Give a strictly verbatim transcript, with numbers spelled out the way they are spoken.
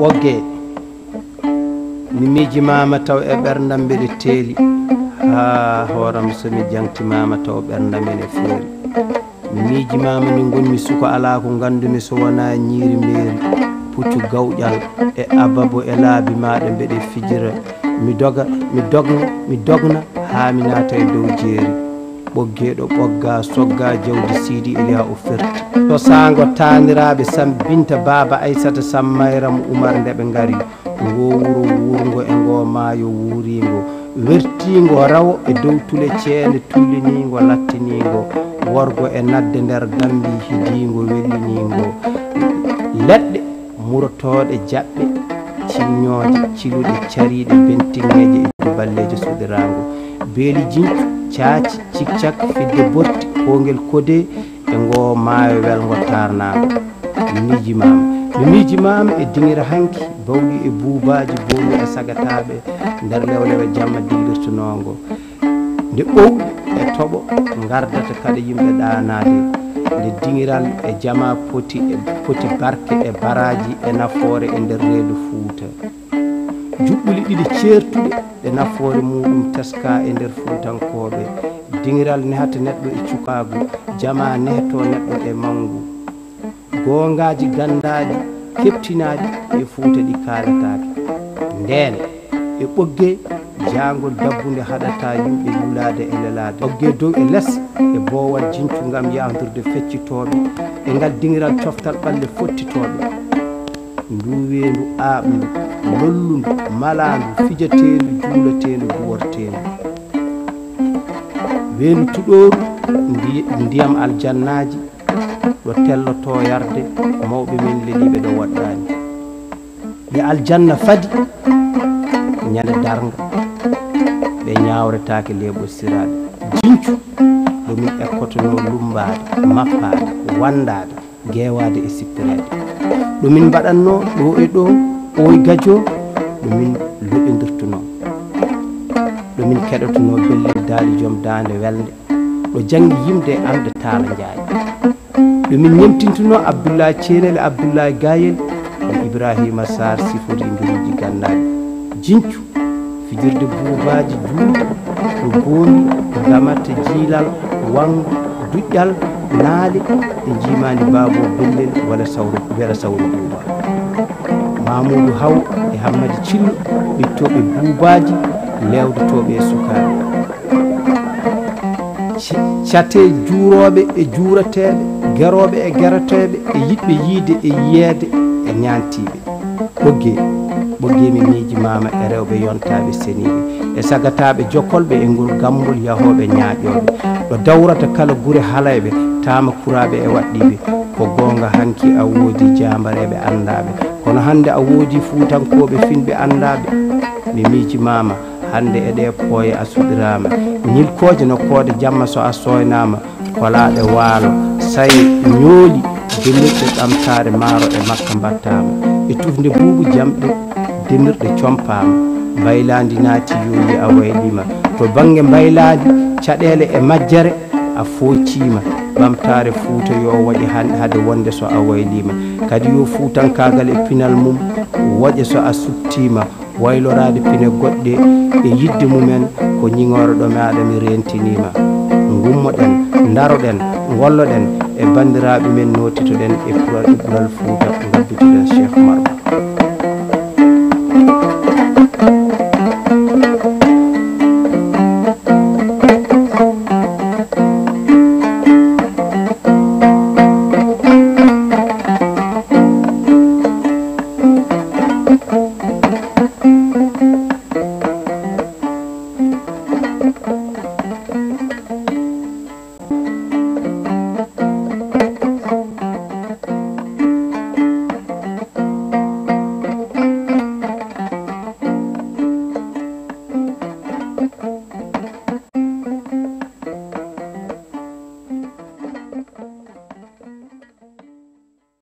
Ɓoggee, mi miijimaama taw e ɓerndam mbeɗe teeli, haa hooram so mi jaŋtimaama taw ɓerndam ene feeri. Mi miijimaama nde ngonmi suka alaa ko nganndumi so wonaa ñiiri mbeeri, puccu gawƴal e ababo e laabi maaɗa mbeɗe fijira. Mi doga, mi dogna, mi dogna haa mi naata e dow jeeri. Ɓoggeeɗo ɓogga sogga jawdi Siidi Iliya o ferti. Tosaango taaniraaɓe Sam Binta Baaba Aysata Sam Mayram Umar nde ɓe ngari. Ngoo wuro wuurngo e ngoo maayo wuuriingo, wertiingo rawo e dow tule ceene tulliniingo lattiniingo, worgo e nadde nder gambi hidiingo welliniingo. Leɗɗe murotooɗe jaɓɓe, ciññooje, ciluɗe, cariiɗe, bentinŋeeje e balleeje suɗiraango. Beeli jincu, caaci, cikcak, fidde borti, koongel kode e ngoo maayo welngo taarnaango. Mi miijimaama. Mi miijimaama e diŋira hanki, bawɗi e buubaaji, boomi e sagataaɓe nder lewlewe jamma dillirtunoongo. Nde ɓowɗi e toɓo ngardata kaɗa yimɓe ɗaanaade, nde diŋiral e jama poti e, poti barke e baraaji e nafoore e nder reedu Fuuta. Juɓɓuli ɗiɗi ceertuɗe ɗe nafoore muuɗum teskaa e nder Fuutankooɓe. Diŋiral nehata neɗɗo e cukaagu, jama nehtoo neɗɗo e manngu. Goongaaji ganndaaɗi, keɓtinaaɗi e Fuuta ɗi kaalataake. Ndeen, e Ɓoggee, jaangol dabbunde haɗataa yimɓe yulaade e lelaade. Ɓoggee dow e les, e boowal jincu ngam yahdorde feccitooɓe, e ngal diŋiral coftal ɓalle fottitooɓe. Ndu weendu aaɓndu, lollundu, malaandu, fijateendu, juulateendu, duworteendu. Weendu tuɗooru, ndi-, ndiyam aljannaaji, ɗo tellotoo yarde mawɓe men leliiɓe ɗo woɗɗaani. Ɓe aljanna fadi ñande darnga, ɓe ñaawretaake leeɓol siraaɓe. Jincu, ɗo min ekkotonoo lummbaade, mappaade, wanndaade, geewaade e sippireede. Ɗo min mbaɗatnoo ɗo e ɗo, ooy gajo, ɗo min loƴondirtunoo. Ɗo min keɗotonoo bellel daali joom daande welnde. Ɗo janngi yimde e Anta Taala Njaay. Ɗo min ñemtintunoo Abdullaay Ceenel e Abdullaay Gaayel, no Ibraahiima Saar sifori mbiruuji gannaaɗi. Jincu, fijirde buubaaji juulɗi, no boomi, ngamatte, jiilal, waŋngu, duƴƴal, naale, e njiimaandi baabo bellel wala sawro, wela sawro buuba. Maamuudu Haw e Hammadi Cillo, ɓittooɓe buubaaji, leewdotooɓe e sukaaɓe. Ci-, cate juurooɓe e juurateeɓe, gerooɓe e gereteeɓe, e yiɗɓe yiide e yiyeede e ñaantiiɓe. Ɓoggee, Ɓoggee mi miijimaama e rewɓe yontaaɓe seniiɓe, e sagataaɓe jokolɓe e ngol gammbol yahooɓe ñaaƴooɓe. Ɗo dawrata kala gure halayɓe, taama kuraaɓe e waɗɗiiɓe. Ko goonga hanki a woodi jaambareeɓe anndaaɓe, kono hannde a woodi fuutankooɓe finɓe anndaaɓe. Mi miijimaama. Hannde e ɗee pooye a suɗiraama. Ñilkooje no koode jamma so a sooynaama. Kolaaɗe waalo, saye, ñooli, demirɗe ɓamtaare maaro e makka mbattaama. E tufnde buubu jamɗe, demirɗe compaama. Mbaylaandi naati yooyi a wayliima. To bannge mbaylaandi, caɗeele e majjere, a foociima. Ɓamtaare Fuuta yo woƴe han-, hade wonde so a wayliima. Kadi yo fuutankaagal e pinal mum woƴe so a suɓtiima. Wayloraade pine goɗɗe e yiɗde mumen ko ñiŋoore ɗo maaɗa mi reentiniima. Ngummoɗen, ndaroɗen, ngolloɗen e banndiraaɓe men, nootitoɗen e pural, e ɓural Fuuta, ngabbitoɗen Cheikh Oumar Ba.